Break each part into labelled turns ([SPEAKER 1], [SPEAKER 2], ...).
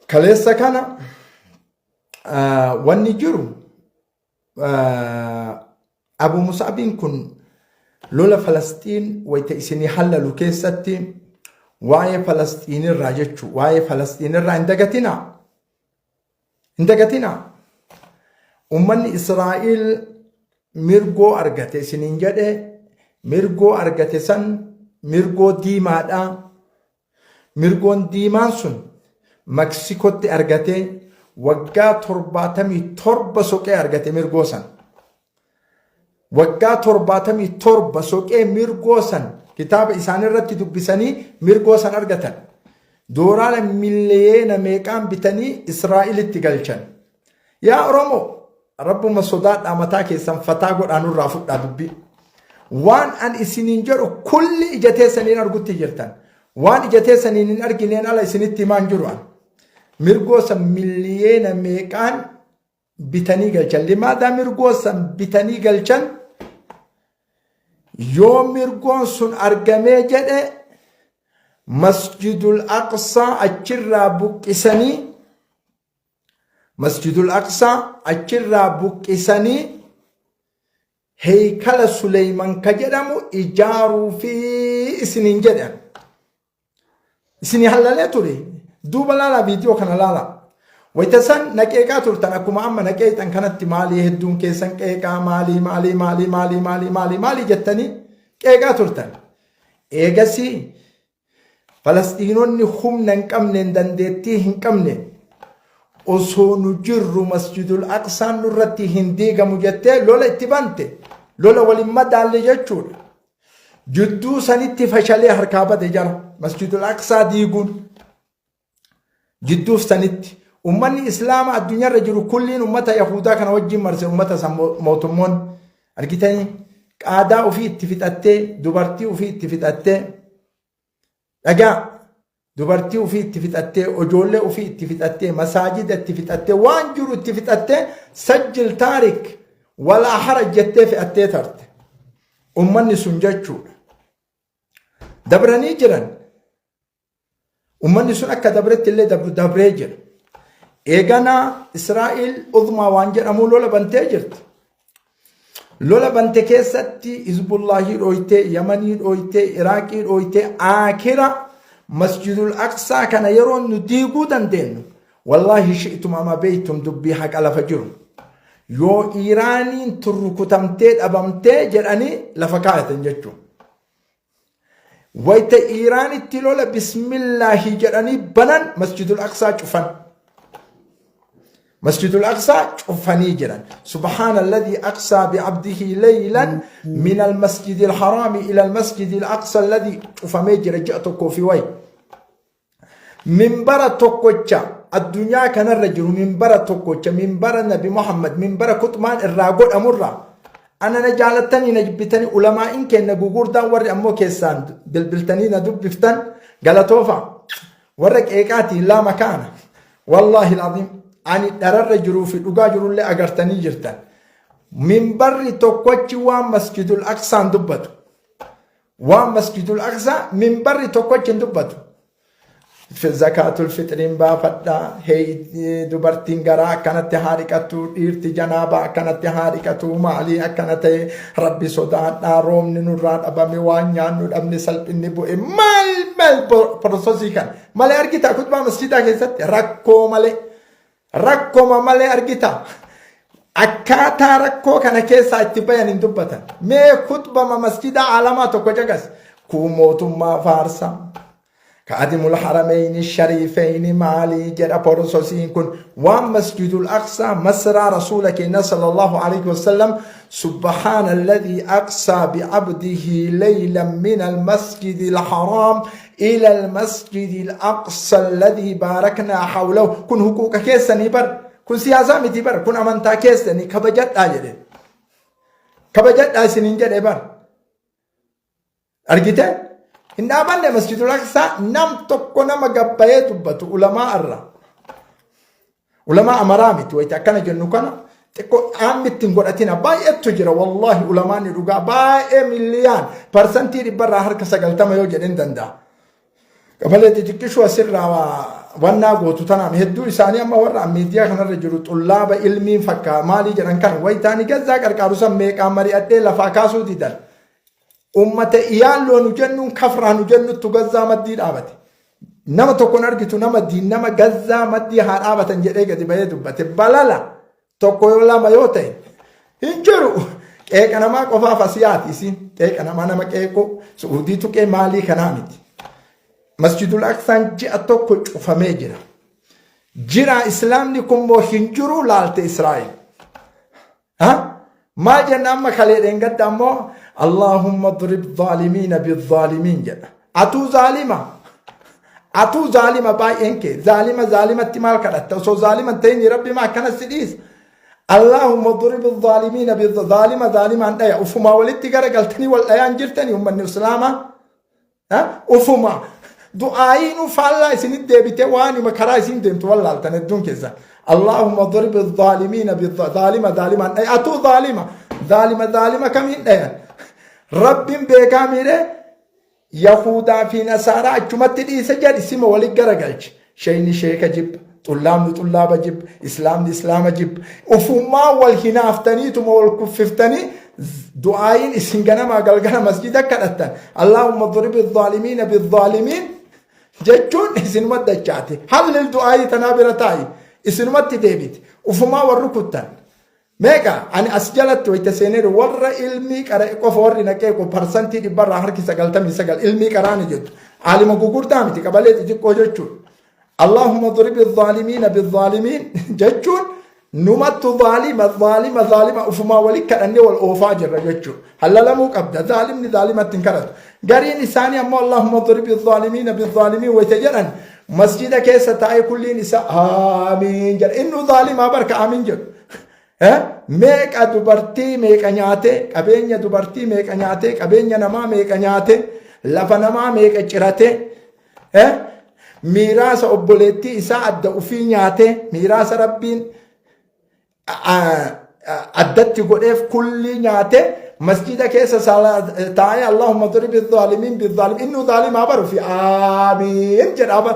[SPEAKER 1] Kaleessa kana wanni jiru, Abu Musaabiin kun lola Falasxiin wayita isinii hallalu keessatti waa'ee Falasxiinirraa jechuu, waa'ee Falasxiinirraa hin dagatinaa. Hin dagatinaa. Uummanni Israa'el mirgoo argate isiniin jedhe, mirgoo argate san mirgoo diimaadha. Mirgoon diimaan sun Meksikotti argate, waggaa 77 soqee argate mirgoo san. Waggaa 77 soqee mirgoo san kitaaba isaanirratti dubbisanii mirgoo san argatan. Dooraala miliyoona meeqaan bitanii Israa'elitti galchan. Yaa Oromoo, Rabbuma sodaadhaa, mataa keessan fataa godhaa, nurraa fudhaa dubbii. Waan an isiniin jedhu kulli ija teessaniin argutti jirtan. Waan ija teessaniin hin argineen ala isinitti himaan jiru an. Mirgoo san miliyoona meeqaan bitanii galchan. Limaadaa mirgoo san bitanii galchan? Yoo mirgoon sun argamee jedhe, Masjidul Aqsaa achirraa buqqisanii, Masjidul Aqsaa achirraa buqqisanii heeykala Suleyman ka jedhamu ijaaruu fi isiniin jedhan. Isinii hallalee ture. Duuba laalaa, viidiyoo kana laalaa. Wayita san na qeeqaa turtan, akkuma amma na qeeqxan kanatti. Maalii hedduun keessan qeeqaa, maalii maalii maalii maalii maalii maalii maalii jettanii qeeqaa turtan. Eegasii Falasxiinonni humna hin qabneen, dandeettii hin qabne, osoo nu jirru Masjidul Aqsaan nurratti hin diigamu jettee lola itti bante. Lola waliin madaalle jechuudha. Jidduu sanitti fashalee harkaa bade jara Masjidul Aqsaa diiguun. Jidduuf sanitti ummanni Islaama addunyaarra jiru kulliin ummata Yahudaa kana wajjin marse. Ummata san mootummoonni argitanii qaadaa ofii itti fixattee, dubartii ofii itti fixattee, dhagaa dubartii ofii itti fixattee, ijoollee ofii itti fixattee, masaajida itti fixattee, waan jiru itti fixattee, sajjil taarik walaa haraj jettee fe'attee tarte. Ummanni sun jechuudha. Dabranii jiran. Ummanni sun akka dabretti illee dabru dabree jira. Eeganaa Israa'el uzmaa waan jedhamu lola bantee jirti. Lola bante keessatti Hizbullaahii dhooytee, Yamanii dhooytee, Iraaqii dhooytee, aakira Masjidul Aqsaa kana yeroo nu diiguu dandeenyu, wallaahi shi'tum ama beeytum, dubbii haqa lafa jiru. Yoo Iiraaniin turrukutamtee dhabamtee jedhanii lafa kaayatan jechuudha. Wayta Iiraanitti lola bismillaahi jedhanii banan, Masjidul Aqsaa cufan. Masjidul Aqsaa cufanii jiran. Subhaana alladhii aqsaa bi'abdihi laylan min al-masjidil haraami ila al-masjidil aqsaa alladhii cufamee jira ji'a tokkoo fi wayi. Minbara tokkocha addunyaa kanarra jiru, minbara tokkocha, minbara Nabi Muhammad, minbara kuxmaan irraa godhamurra ana na jaalattanii na jibbitanii, ulamaa'in kenna gugurdaan, warri ammoo keessaan bilbiltanii na dubbiftan galatoofa, warra qeeqaatiin laa makaana. Wallaahi alazim, ani dhararra jiruu fi dhugaa jirullee agartanii jirtan. Minbarri tokkochi waan Masjidul Aqsaan dubbatu, waan Masjidul Aqsaa minbarri tokkochi hin dubbatu. Zakaatul fixriin baafadha. Hey, dubartiin garaa akkanatti haa dhiqattu, dhiirti janaabaa akkanatti haa dhiqatu, maalii akkana ta'e, Rabbi sodaadha, roobni nurraa dhabame, waan nyaannu dhabne, salphinni bu'e, maal maal porososii kana malee argita kutbaa masjidaa keessatti? Rakkoo malee, rakkoma malee argita? Akkaataa rakkoo kana keessaa itti bayan hin dubbatan. Mee kutbama masjidaa alamaa tokko caqas. Kun mootummaa faarsa. Kaadimul harameyni shariifeyni maalii jedha porososiin kun? Waan Masjidul Aqsaa, masraa Rasuula keenya sallallahu alaihi wasallam, subhaana alladhii aqsaa bi'abdihi laylan min almasjidil haraam ila almasjidil aqsa alladhii baaraknaa hawlahu. Kun huquuqa keessanii bar, kun siyaasaa miti bar, kun amantaa keessanii, kabajadhaa jedhe, kabajadhaa isiniin jedhe bar. Argite, hin dhaabanne Masjidul Aqsaa. Nam tokko nama gabbayee dubbatu ulamaa irra, ulamaa amaraa miti. Wayita akkana jennu kana xiqqoo dhaammi ittiin godhatina. Baay'eetu jira wallaahi, ulamaan ni dhugaa baay'ee milliyaan 90% yoo jedhen danda'a. Qabalee xixiqqishuu asirraa Wannaa gootu tanaam hedduu isaanii amma warra miidiyaa kanarra jiru xullaaba ilmiin fakkaa maalii jedhan kan wayitaanii gazzaa qarqaaru san meeqaan mari'adhee lafaa kaasuu didan. Ummata iyaalloo nu jennuun kafraa nu jennuttu gazzaa maddii dhaabate. Nama tokkon argitu nama diin nama gazzaa maddii haa dhaabatan jedhee gadi bahee dubbate. Balala tokko yoo lama yoo ta'e hin jiru. Qeeqa namaa qofaaf as yaati isiin. Qeeqa namaa nama qeequu Su'uudii tuqee maalii kanaa miti. Masjidul Aqsaan ji'a tokko cufamee jira. Jira islaamni kun moo hin jiru laalte Israa'el. Ha? Maal jenna amma kalee dheengadda ammoo Allahumma drib zaalimiina bizzaalimiin jedha. Atuu zaalima. Atuu zaalima baay'een kee. Zaalima zaalimatti maal kadhatta? Osoo zaalima hin ta'in Rabbi maa akkana si dhiisa? Allahumma drib zaalimiina bizzaalima zaalimaan dhaya. Ufumaa walitti garagaltanii wal dhayaan jirtanii ummanni islaamaa. Ufuma du'aayiinuu faallaa isinit deebitee waanuma karaa isin deemtu wallaaltan hedduun keessan. Allahumma darib zaalimiina zaalima zaalimaan dhaya. Atuu zaalima zaalima zaalima kamiin dhayan? Rabbiin beekaa miidhee Yahudaa fi Nasaaraa achumatti dhiise jedhi sima walit garagalche. Sheeyni sheeka jibba, xullaabni xullaaba jibba, islaamni islaama jibba. Ufumaa wal hinaaftaniituma wal kuffiftanii du'aayiin isin ganamaa galgala masjida kadhattan. Allahumma duribi zaalimiina bizzaalimiin jechuun isinuma dachaate. Hallil du'aayii tanaa bira taa'i. Isinumatti deebiti. Ufumaa wal rukuttan. Meeqa ani as jalatti wayita seeneeru warra ilmii qara'e qofa warri na qeequ parsantii dhibbarraa harki 99 ilmii qaraani jettu. Aalima gugurdaa miti qabalee xixiqqoo jechuudha. Allahumma duribi zaalimiina bizzaalimiin jechuun numattu zaalima zaalima zaalima ufumaa wali kadhannee wal oofaa jirra jechuudha. Hallalamuu qabda zaalimni zaalimatti hin kadhatu. Gariin isaanii ammoo Allahumma duribi zaalimiina bizzaalimiin wayita jedhan masjida keessa taa'ee kulliin isaa aamiin jedha. Innuu zaalimaa barka aamiin jedhu. Meeqa dubartii meeqa nyaatee qabeenya dubartii meeqa nyaatee qabeenya namaa meeqa nyaatee lafa namaa meeqa ciratee miiraasa obboleettii isaa adda ufii nyaatee miiraasa rabbiin addatti godheef kullii nyaatee masjida keessa taa'ee Allahumma duribi zaalimiin bizzaalimiin innuu zaalimaa baru fi aamiin jedhaa bar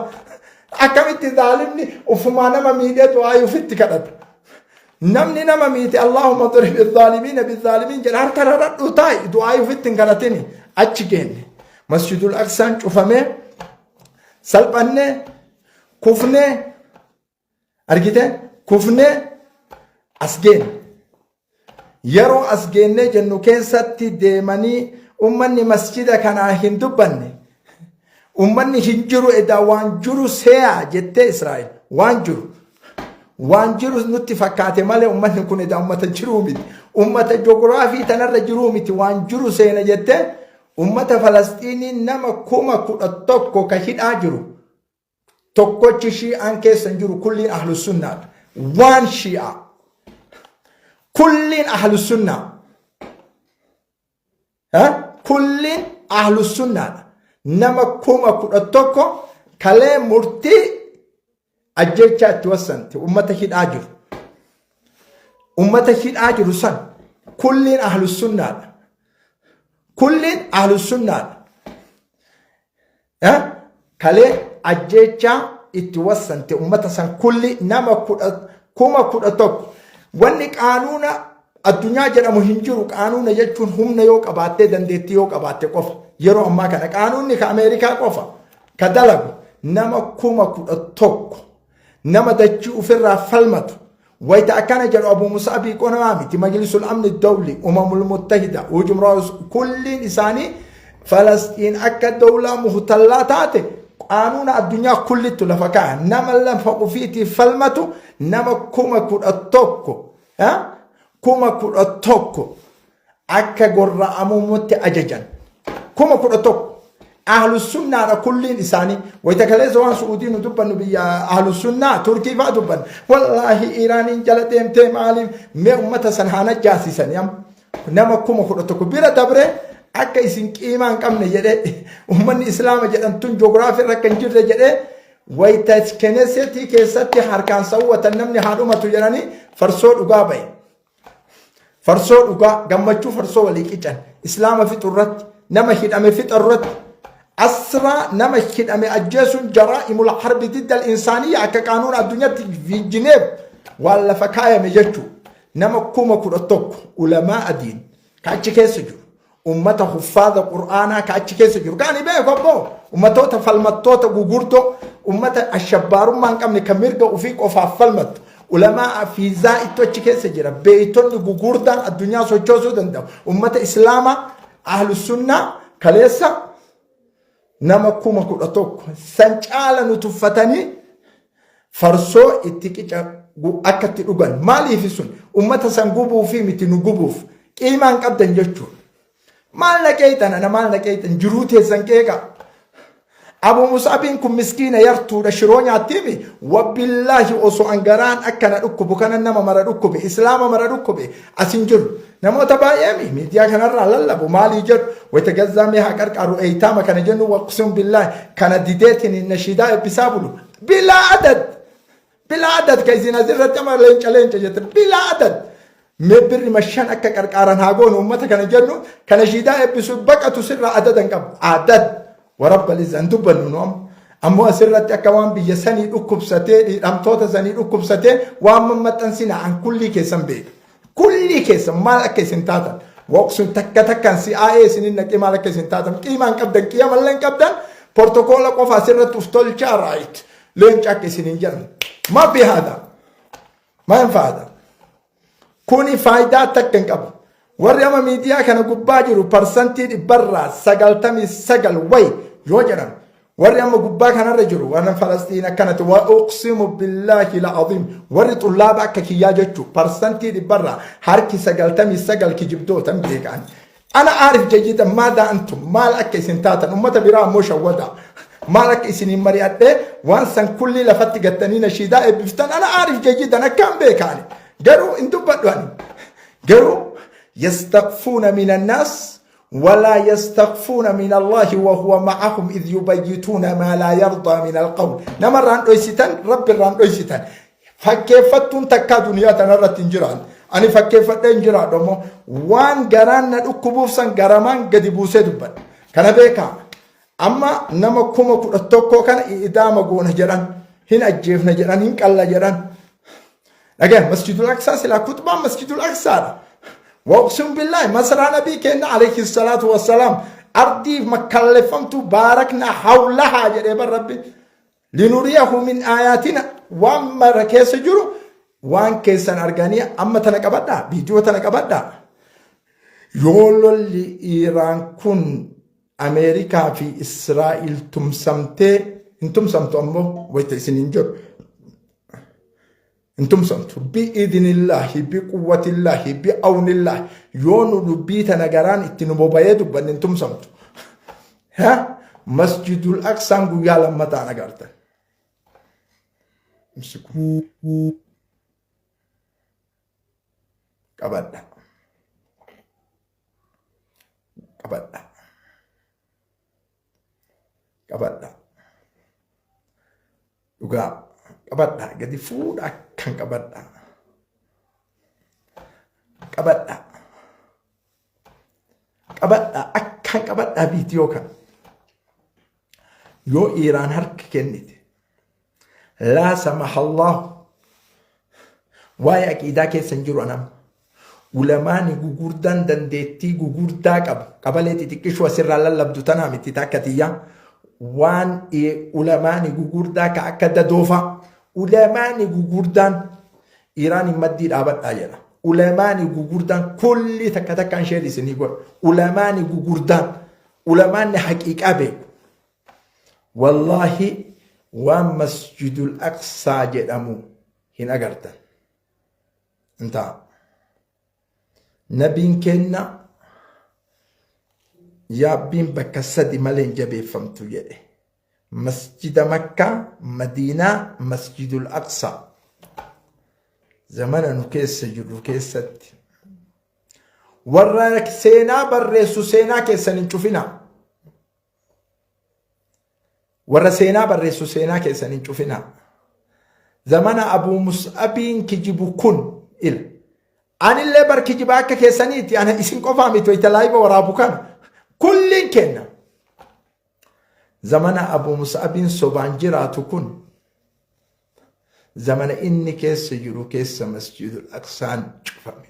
[SPEAKER 1] akkamitti zaalimni ufumaa nama miidhee du'aa ufitti kadhata. Namni nama miite Allahumma durib zaalimiina bizzaalimiin jedha harka raradhu taa'i du'aa ufitti hin kadhatini achi geenne. Masjidul Aqsaan cufamee salphannee kufnee argite kufnee as geenne. Yeroo as geennee jennu keessatti deemanii ummanni masjida kanaa hin dubbanne. Ummanni hin jiru edaa waan jiru seeyaa jettee Israa'el waan jiru. Waan jiru nutti fakkaate malee ummanni kun edaa ummata jiruu miti. Ummata joogiraafii tanarra jiruu miti waan jiru seena jettee ummata Falasxiinii nama 11,000 ka hidhaa jiru. Tokkochi shii'aan keessa hin jiru kulliin ahlussunnaadha. Waan shii'aa. Kulliin ahlussunnaa. Kulliin ahlussunnaadha. Nama 11,000 kalee murtii ajjechaa itti wassante ummata hidhaa jiru. Ummata hidhaa jiru san kulliin ahlussunnaadha. Kulliin ahlussunnaadha. Kalee ajjeechaa itti wassante ummata san kulli nama 11,000. Wanni qaanuuna addunyaa jedhamu hin jiru. Qaanuuna jechuun humna yoo qabaattee dandeettii yoo qabaatte qofa. Yeroo ammaa kana qaanuunni ka Ameerikaa qofa ka dalagu nama 11,000 nama dachii ofirraa falmatu. Wayita akkana jedhu Abu Musaabii qonamaa miti Majlisul Amni Dawli Umamul Muttahida Ujumraa kulliin isaanii Falasxiin akka dawlaa muhtallaa taate qaanuuna addunyaa kullittu lafa kaa'a. Nama lafa ofiitiif falmatu nama 11,000 11,000 akka gorra'amumutti ajajan. 11,000. Ahlussunnaadha kulliin isaanii. Wayita kaleessa waan Su'uudii nu dubbannu biyya ahlussunnaa Turkii fa'aa dubbanna. Wallaahi Iraaniin jala deemtee maaliif mee ummata san haa najjaasisanii amma. Nama 11,000 bira dabree akka isin qiimaa hin qabne jedhee ummanni islaama jedhamtuun joogiraafii irra akka hin jirre jedhee wayita kenesetii keessatti harkaan sawwatan namni haa dhumatu jedhanii farsoo dhugaa bahe. Farsoo dhugaa gammachuu farsoo walii qican islaama fixu irratti nama hidhame fixa irratti Asraa nama hidhame ajjeesuun jaraa'imul harbi diddal insaaniyya akka qaanuun addunyaatti Jineef waan lafa kaayame jechuudha. Nama 11,000 ulamaa adiin ka achi keessa jiru. Ummata huffaadha qur'aanaa ka achi keessa jiru. Kaani beeku abboo ummatoota falmattoota gugurdoo ummata ashabbaarummaa hin qabne ka mirga ofii qofaaf falmattu. Ulamaa fiizaa ittu achi keessa jira. Beeytonni gugurdaan addunyaa sochoosuu danda'u. Ummata islaamaa ahlu sunnaa kaleessa nama 11,000 san caala nu tuffatanii farsoo itti qica akka itti dhugan maaliif sun ummata san gubuu fi miti nu gubuuf qiimaa hin qabdan jechuudha. Maal na qeeyxan ana maal na qeeyxan jiruu teessan qeeqa. Abu Mus'abiin kun miskiina yartuudha shiroo nyaattiimi wabillaahi osoo an garaan akka na dhukkubu kana nama mara dhukkube islaama mara dhukkube as hin jiru. Namoota baay'eemi miidiyaa kanarraa lallabu maalii jedhu wayita gazzaa mee haa qarqaaru eeytaama kana jennu waqsuun billaahi kana dideetiin nashiidaa eebbisaa bulu bilaa adad bilaa adad ka isin asirratti amma leenca leenca jette bilaa adad mee birri mashan akka qarqaaran haa goonu ummata kana jennu kana shiidaa eebbisu baqatu sirraa adada hin qabu adad warabba liza hin dubbannu nu amma ammoo asirratti akka waan biyya sanii dhukkubsatee hidhamtoota sanii dhukkubsatee waan mammaxxansina an kullii keessan beeka kullii keessan maal akka isin taatan waqsun takka takkaan si aa'ee isinin naqee maal akka isin taatan qiimaa hin qabdan qiyamallee hin qabdan portokoola qofa asirratti uf tolchaa raayit leenca akka isin hin jedhan maa fi haadha maa hin faada kuni faayidaa takka hin qabu warri amma miidiyaa kana gubbaa jiru parsantii dhibbarraa 99 wayi yoo jedhan warri amma gubbaa kanarra jiru warra Falastiin akkanatti wa uqsimu billaahi la'aziim warri xullaaba akka kiyyaa jechuu parsantii dhibbarraa harki 99 kijibdoota hin beekan. Ana aarif jayyidan maadaa antum maal akka isin taatan ummata biraa ammoo shawwadaa maal akka isiniin mari'adhee waan san kullii lafatti gattanii nashiidaa eebbiftan ana aarif jayyidan akkaan beekaani garuu hin dubbadhu ani garuu yastakfuuna minannaas ولا يستخفون من الله وهو معهم إذ يبيتون ما لا يرضى من القول نما ران دويستان رب ران دويستان fakkeeffattuun takkaa duniyaa tanarratti hin jiraan ani fakkeeffadhee hin jiraadhu ammoo waan garaan na dhukkubuuf san garamaan gadi buusee dubbadha kana beekaa amma nama 11,000 kana idaama goona jedhan hin ajjeefna jedhan hin qalla jedhan dhagaya masjidul aqsaa silaa kutbaan masjidul aqsaadha waqsun billaahi masaraa nabii keenna alayhi salaatu wassalaam ardiif makkalleffamtu baarakna hawlahaa jedhee bar rabbi Linuriyahu min aayaatina waan mara keessa jiru waan keessan arganii amma tana qabadhaa viidiyoo tana qabadhaa. Yoo lolli Iiraan kun Ameerikaa fi Israa'il tumsamtee hin tumsamtu ammoo wayita isin hin jedhu. Hin tumsamtu bi'idinillaahi biquwwatillaahi bi'awnillaahi yoo nu dubbii tana garaan itti nu bobayee dubbanne hin tumsamtu. Ha? Masjidul Aqsaan guyyaa lammataan agartan. Imsiku. Qabadha. Qabadha. Qabadha. Dhugaa qabadha gadi fuudha akkan qabadha. Qabadha. Qabadha akkan qabadha viidiyoo kana. Yoo Iiraan harka kennite laa samahallahu waa'ee aqiidaa keessa hin jiru anam. Ulamaani gugurdaan dandeettii gugurdaa qabu. Qabalee xixiqqishuu asirraa lallabdu tanaa miti takka tiyyaa. Waan ulamaani gugurdaa ka akka dadoofaa. Ulamaani gugurdaan Iraan hin maddii dhaabadhaa jedha. Ulamaani gugurdaan kulli takka takkaan sheer isinii godha. Ulamaani gugurdaan ulamaanni haqiiqaa beeku. Wallaahi waan masjidul aqsaa jedhamu hin agartan. Intaa. Nabiin keenna yaabbiin bakka sadi malee hin jabeeffamtu jedhe. Masjida Makkaa, Madiinaa, Masjidul Aqsaa. Zamana nu keessa jirru keessatti. Warra seenaa barreessu seenaa keessan hin cufinaa. Warra seenaa barreessu seenaa keessan hin cufinaa. Zamana Abuu Mus'abiin kijibu kun ila. Anillee bar kijibaa akka keessaniiti ana isin qofaa miti wayita laayiva waraabu kana. Kulliin kenna. Zamana Abu Mus'abiin sobaan jiraatu kun zamana inni keessa jiru keessa Masjidul Aqsaan cufame.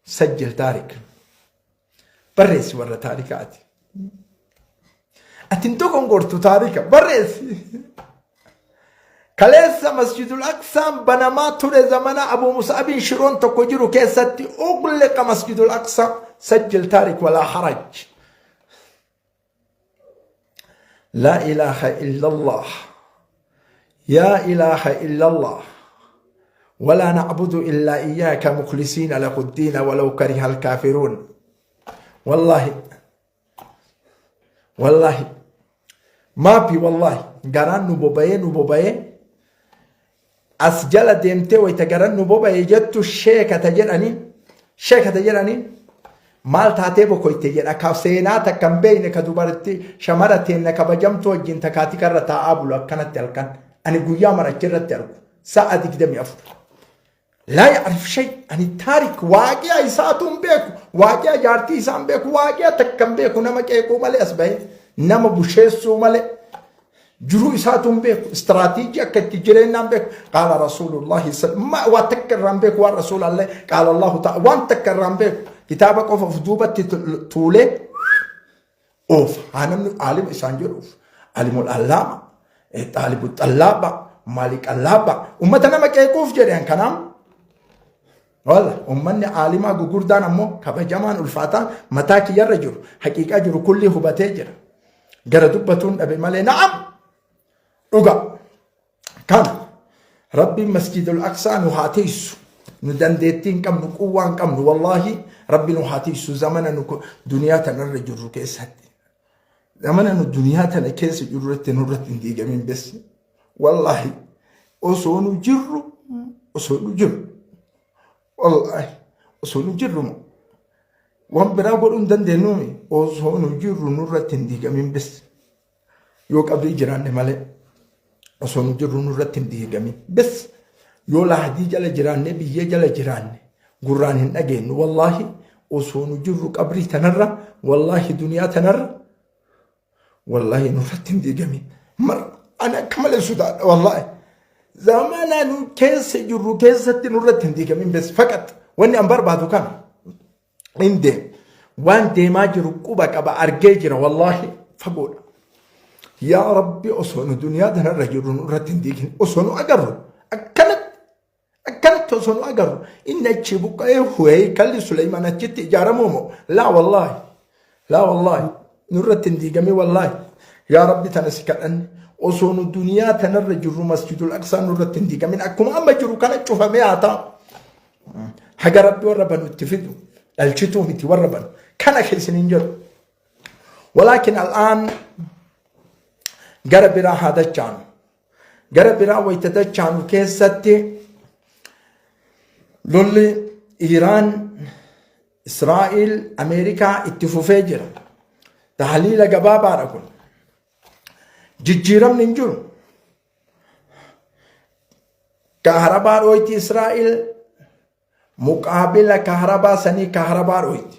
[SPEAKER 1] Sajjil taarik. Barreessi warra taarikaati. Ati hin dogongortu taarika barreessi. Kaleessa Masjidul Aqsaan banamaa ture zamana Abu Mus'abiin shiroon tokko jiru keessatti ugliqa Masjidul Aqsaa sajjil taarik walaa haraj. Laa ilaaha illallah. Yaa ilaaha illallah. ولا نعبد إلا إياك مخلصين له الدين ولو كره الكافرون والله والله maafi wallahi garaan nu boba'ee nu boba'ee as jala deemtee wayita garaan nu boba'e jettu sheekata jedhaniin sheekata jedhaniin maal taatee bokoyte jedha ka seenaa takka hin beekne ka dubartii shamara teenna kabajamtuu wajjin takaatika irra taa'aa bulu akkanatti halkan ani guyyaa mara achirratti argu sa'a 24. Laa ya'rif shay ani taarik waaqi'a isaatu hin beeku waaqi'a jaartii isaa hin beeku waaqi'a takka hin beeku nama qeequu malee as bahee nama busheessuu malee jiruu isaatu hin beeku istiraatiijii akka itti jireenyaa hin beeku qaala rasuulullahi waa takka irraa hin beeku waan rasuulallee qaala allahu ta'a waan takka irraa hin beeku kitaaba qofa of duubatti tuulee oofa haa namni aalima isaan jedhuuf alimul allaama xaalibu xallaaba maali qallaaba ummata nama qeequuf jedhan kanaam walla ummanni aalimaa gugurdaan ammoo kabajamaan ulfaataan mataa kiyyarra jiru haqiiqaa jiru kulli hubatee jira gara dubbatuun dhabe malee na'am dhuga Kana Rabbiin Masjidul Aqsaa nu haa tiisu. Nu dandeettii hin qabnu, quwwaa hin qabnu. Wallaahi Rabbi nu haa tiisu zamana nu duniyaa tanarra jirru keessatti. Zamana nu duniyaa tana keessa jirru irratti nurratti hin diigamin bes. Wallaahi osoo nu jirru osoo nu jirru wallaahi osoo nu jirru waan biraa godhuu hin dandeenyuumi osoo nu jirru nurratti hin diigamin bes. Yoo qabrii jiraanne malee osoo nu jirru nurratti hin diigamin. Bes yoo lahdii jala jiraanne biyyee jala jiraanne gurraan hin dhageenyu wallaahi osoo nu jirru qabrii tanarra wallaahi duniyaa tanarra wallaahi nurratti hin diigamin. Mar ani akka malee sodaadha wallaahi. Zamana nu keessa jirru keessatti nurratti hin diigamin bes faqat wanni an barbaadu kana. Hin deemu. Waan deemaa jiru quba qaba argee jira wallaahi fagoodha. Yaa Rabbi osoo nu duniyaa tanarra jirru nu irratti hin diigin osoo nu agarru akkanatti akkanatti osoo nu agarru inni achii buqqa'ee huwee kalli Suleymaan achitti ijaaramuu moo laa wallaahi laa wallaahi nurratti hin diigamin wallaahi yaa Rabbi tana si kadhanne osoo nu duniyaa tanarra jirru masjidul aqsaa nurratti hin diigamin akkuma amma jiru kana cufamee haa ta'u. Haga Rabbi warra banu itti fidu dhalchituu miti warra banu kana keessaniin jedhu. Walaakin al'aan gara biraa haa dachaanu. Gara biraa wayita dachaanu keessatti lolli Iiraan, Israa'il, Ameerikaa itti fufee jira. Tahliila gabaabaadha kun. Jijjiiramni hin jiru. Kaharabaa dhooyti Israa'el muqaabila kaharabaa sanii kaharabaa dhooyti.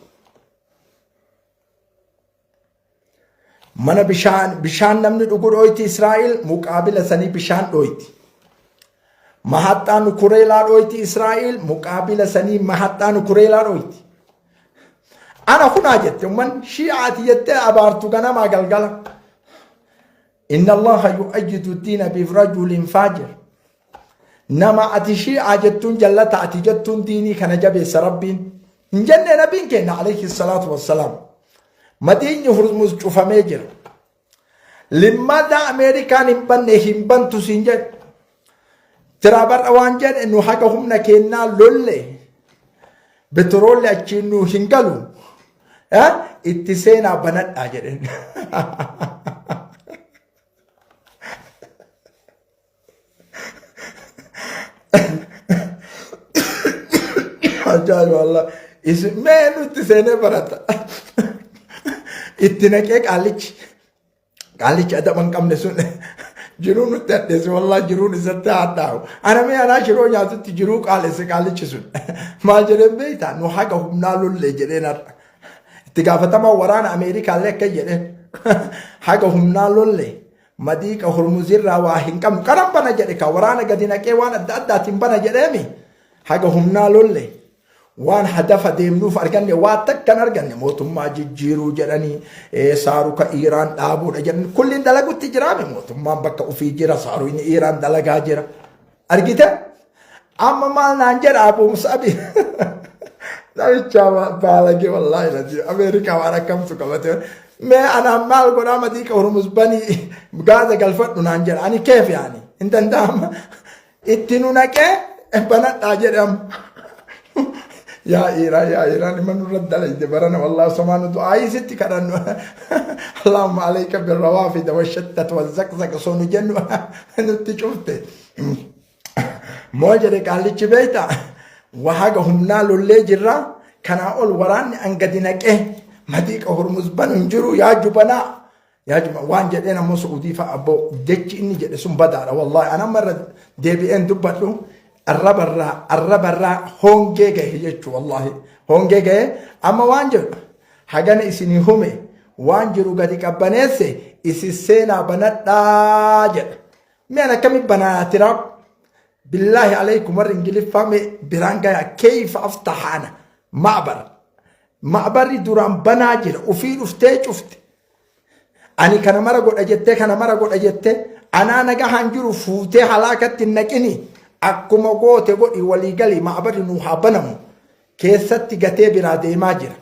[SPEAKER 1] Mana bishaan bishaan namni dhugu dhooyti Israa'el muqaabila sanii bishaan dhooyti. Mahaxxaan kureelaa dhooyti Israa'el muqaabila sanii mahaxxaan kureelaa dhooyti. Ana kunaa jette umman shi'aati jettee abaartu ganamaa galgala. Inna Allaha yu'ayyidu diina birajulin faajir. Nama ati shii'aa jettuun jallata ati jettuun diinii kana jabeessa Rabbiin. Hin jenne nabiin keenya alayhi salaatu wassalaam. Madiinyi Hurmuz cufamee jira. Limmada Ameerikaan hin banne hin bantu siin jedhe. Tiraa bar'a waan jedhe nu haga humna keennaa lolle. Betroolli achiin nu hin galu. Itti seenaa banadhaa jedheen. Ajaa'iba Allah. Isin mee nutti seenee barata. Itti naqee qaallichi. Qaallichi adaba hin qabne sun jiruu nutti hadheesse wallaahi jiruun isatti hadhaa'u. Ana mee anaa shiroo nyaatutti jiruu qaalesse qaallichi sun. Maal jedheen beektaa nu haga humnaa lollee jedheen har'a. Itti gaafatamaa waraana Ameerikaallee akka jedheen. Haga humnaa lolle madiiqa Hormuzirraa waa hin qabnu. Kanan bana jedhe ka waraana gadi naqee waan adda addaatiin bana jedheemi. Haga humnaa lolle waan hadafa deemnuuf arganne waa takkan arganne. Mootummaa jijjiiruu jedhanii, saaruka Iiraan dhaabuudha jedhanii, kulliin dalagutti jiraame. Mootummaan bakka ofii jira, saaruun Iiraan dalagaa jira. Argite, amma maal naan jedha Abu Musabi, namicha baalagee? Wallaahi lati Ameerikaa waan akkamtu qabate. Mee anaan maal godhaa? Madiiqa Hormuz banii Gaaza galfadhu naan jedha. Ani keef yaani hin danda'ama. Itti nu naqee banadhaa jedhama. Yaa Iiraan, yaa Iiraan, ima nurra dalayde barana. Wallahi somaa nu du'aayii sitti kadhannu. Allahumma alayka birrawaafida washattat wazzaqzaq osoo nu jennu nutti cufte. Moo jedhe qaallichi, beeyta, waa haga humnaa lollee jirra. Kanaa ol waraanni an gadi naqee madiiqa Hormuz banu hin jiru. Yaa jubanaa, yaa juma waan jedheen ammoo Su'uudii fa'a. Abboo, jechi inni jedhe sun badaadha. Wallaahi an amma irra deebi'een dubbadhu, arrabarraa hongee gahe jechuu. Wallaahi hongee gahe. Amma waan jedhu hagana isinii hume, waan jiru gadi qabbaneesse. Isin seenaa banadhaa jedha. Mi'an akkami banaa tiraap? Billaahi alaykum, warri Ingiliffaa mee biraan gaya. Keeyfa aftahaana ma'bar? Ma'barri duraan banaa jira, ufii dhuftee cufte. Ani kana mara godha jettee, kana mara godha jettee, anaa nagahaan jiru fuutee halaakatti hin naqini. Akkuma goote godhi, walii galii, ma'barri nuu haa banamu. Keessatti gatee biraa deemaa jira.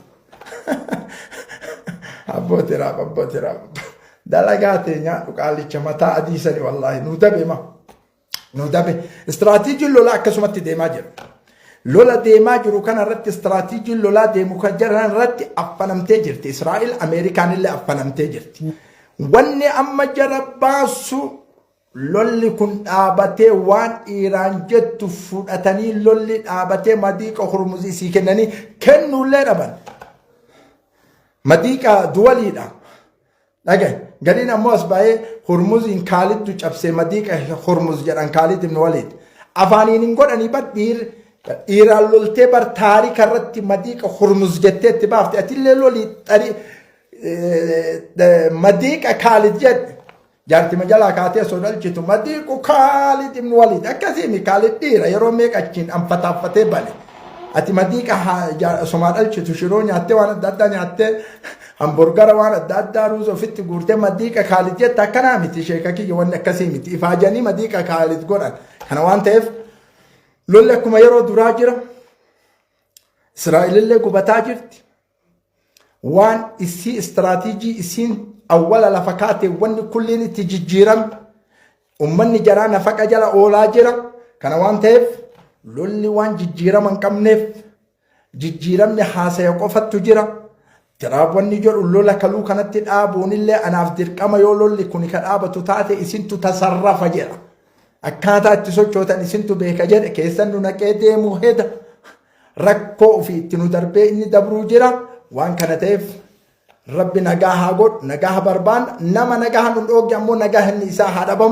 [SPEAKER 1] Abboo tiraaf, abboo tiraaf. Dalagaa tee nyaadhu qaalicha mataa adii sani. Wallaahi nu dabe ma. Nu dabe. Istiraatiijiin lolaa akkasumatti deemaa jira. Lola deemaa jiru kana irratti, istiraatiijiin lolaa deemu kan jiran irratti affanamtee jirti. Israa'el, Ameerikaan illee affanamtee jirti. Wanni amma jara baasu lolli kun dhaabatee, waan Iiraan jettu fudhatanii, lolli dhaabatee madiiqa Hormuzii isii kennanii kennuullee dhaban. Madiiqa duwaliidha. Dhagaye. Gadiin ammoo as baay'ee Hormuziin Kaalidtu cabsee madiiqa Hormuz jedhan, Kaalid ibn Waliid. Afaaniin hin godhanii bar. Dhiiraan loltee bar taarika irratti madiiqa Hormuz jettee itti baafte. Atillee lolii xarii madiiqa Kaalid jedhe. Jaartima jalaa kaatee osoo dhalchitu madiiqu Kaalid ibn Waliid akkasiimi. Kaalid dhiira yeroo meeqa achiin anfataaffatee bane. Ati madiiqa somaa dhalchitu shiroo nyaattee, waan adda addaa nyaattee, hamburgara, waan adda addaa, ruuza ofitti guurtee madiiqa Kaalid jette. Akkanaa miti, sheeka kiyya, wanni akkasii miti. Ifaajanii madiiqa Kaalid godhan. Kana waan ta'eef lolli akkuma yeroo duraa jira. Israa'elillee gubataa jirti. Waan isii istiraatiijii isiin awwala lafa kaate wanni kulliin itti jijjiirame. Ummanni jaraa nafaqa jala oolaa jira. Kana waan ta'eef lolli waan jijjiirama hin qabneef, jijjiiramni haasaya qofattu jira. Tiraap wanni jedhu, lola kaluu kanatti dhaabuunillee anaaf dirqama. Yoo lolli kun ka dhaabatu taate isintu tasarrafa jedha. Akkaataa itti sochootan isintu beeka jedhe. Keessan nu naqee deemuu heda. Rakkoo ofii itti nu darbee inni dabruu jira. Waan kana ta'eef Rabbi nagaa haa godhu, nagaa haa barbaanna. Nama nagaa nu dhoogge ammoo nagaa inni isaa haa dhabamu.